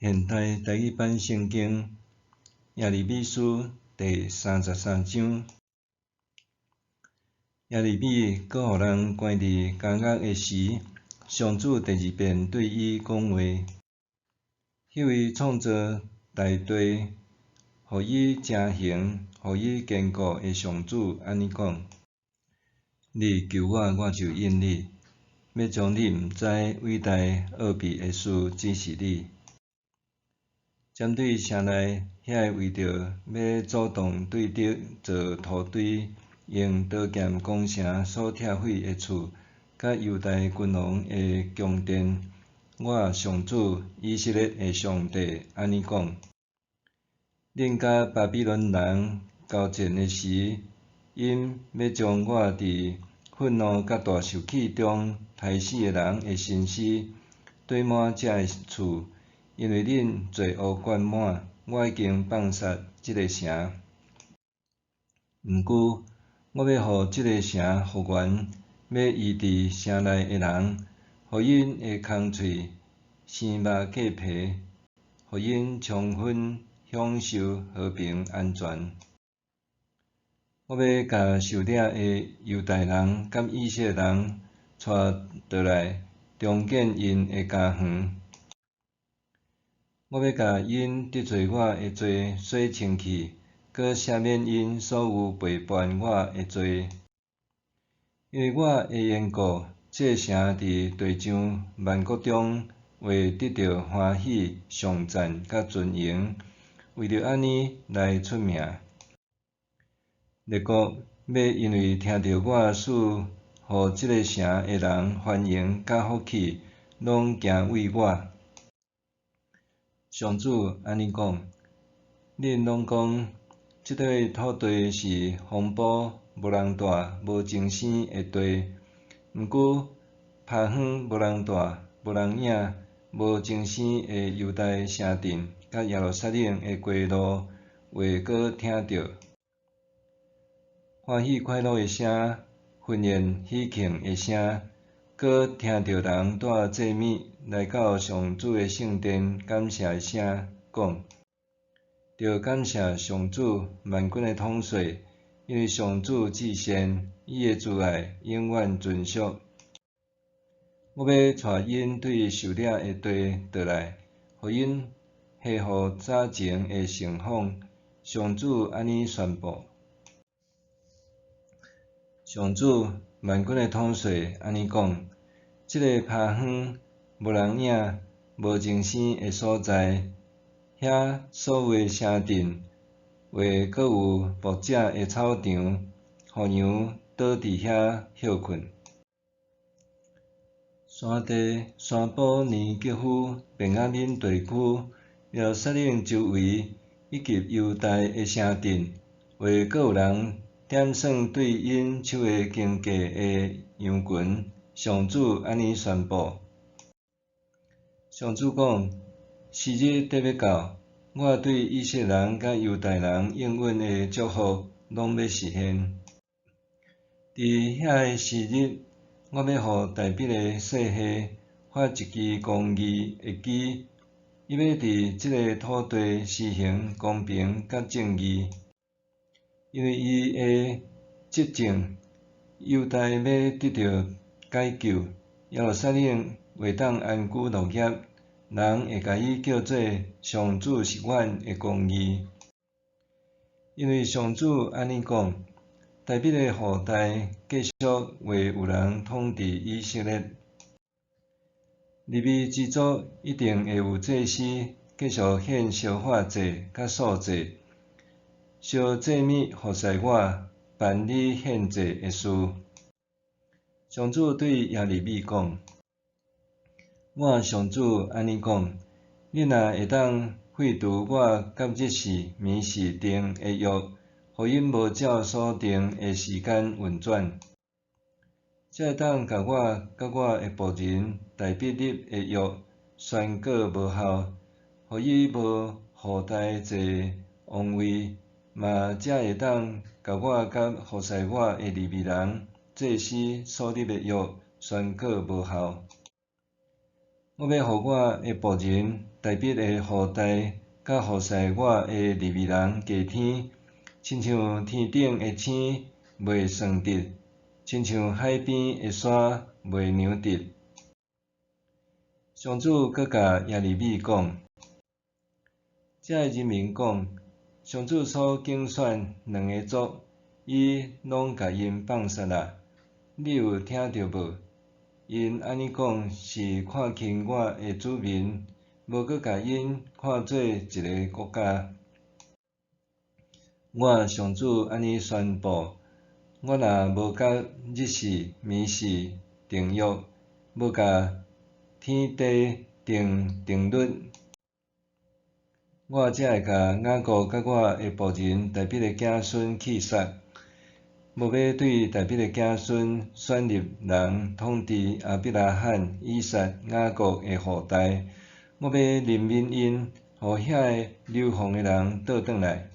現代台語版聖經耶利米書第三十三章。耶利米閣予人關佇監獄的時，上主第二遍對伊講話。彼位創造大地、予伊成形、予伊堅固的上主按呢講：你求我，我就應你，欲將你毋知偉大奧秘的事指示你。針對城內遐个為著欲阻擋對敵造土堆，用刀劍攻城所拆毀的厝，佮猶大君王的宮殿，我上主以色列的上帝按呢講：恁佮巴比倫人交戰的時，𪜶欲將我佇憤怒佮大受氣中刣死的人的身屍堆滿這个厝。因為恁罪惡貫滿，我已經放殺這个城。毋過，我欲予這个城復原，欲醫治城內的人，予𪜶的空喙生肉過皮，予𪜶充分享受和平安全。我欲共受掠的猶大人佮以色列人帶倒來，重建𪜶的家園。我欲共𪜶得罪我的罪洗清氣，閣赦免𪜶所有背叛我的罪。因為我的緣故，這个城佇地上萬國中會得著歡喜、頌讚佮尊榮，為著按呢來出名。列國欲因為聽著我賜予這个城的人繁榮佮福氣，攏敬畏我。上主按呢講：恁攏講，這塊土地是荒蕪、無人蹛、無精生的地。毋過，拋荒無人蹛、無人影、無精生的猶大城鎮佮耶路撒冷的街路，會閣聽著歡喜快樂的聲，婚宴喜慶的聲，閣聽著人帶祭物來到上主的聖殿感謝的聲，講：著感謝上主萬軍的統帥，因為上主至善，伊的慈愛永遠存續。我欲帶𪜶對受掠的地倒來，予𪜶恢復早前的盛況。上主按呢宣布。上主萬軍的統帥按呢講：這个拋荒、無人影、無精生的所在，遐所有的城鎮，會閣有牧者的草場，予羊倒佇遐歇睏。山地山堡尼格夫便雅憫地區、耶路撒冷周圍以及猶大的城鎮，會閣有人點算對𪜶手的經過的羊群。上主按呢宣布。上主講：時日得欲到，我對以色列人佮猶大人應允的祝福，攏欲實現。佇遐个時日，我欲予大衛的世系發一支公義的枝，伊欲佇這个土地施行公平佮正義。因為伊的執政，猶大欲得著解救，耶路撒冷會當安居樂業，人會共伊叫做上主是阮的公義。因為上主按呢講：大衛的後代繼續會有人統治以色列，利未支族一定會有祭司繼續獻燒化祭佮素祭，燒祭物服侍我，辦理獻祭的事。上主對耶利米講：我上主按呢講，恁若會當廢除我佮日時、暝時定的約，予𪜶無照所定的時間運轉，才會當共我佮我的僕人大衛立的約宣告無效，予伊無後代坐王位，嘛才會當共我佮服侍我的利未人祭司所立的約宣告無效。我欲予我的僕人大大衛的後代佮服侍我的利未人家天，親像天頂的星袂算得，親像海邊的沙袂量得。上主閣共耶利米講：這个人民講，上主所揀選兩个族，伊攏共𪜶放殺啦。你有聽著無？𪜶按呢講是看輕我的子民，無閣共𪜶看做一个國家。我上主按呢宣布：我若無佮日時、暝時訂約，無共天地訂定律，我才會共雅各佮我的僕人大衛的子孫去殺，無欲對大衛的子孫選立人統治亞伯拉罕、以撒、雅各的後代。我欲憐憫𪜶，予遐个流放的人倒轉來。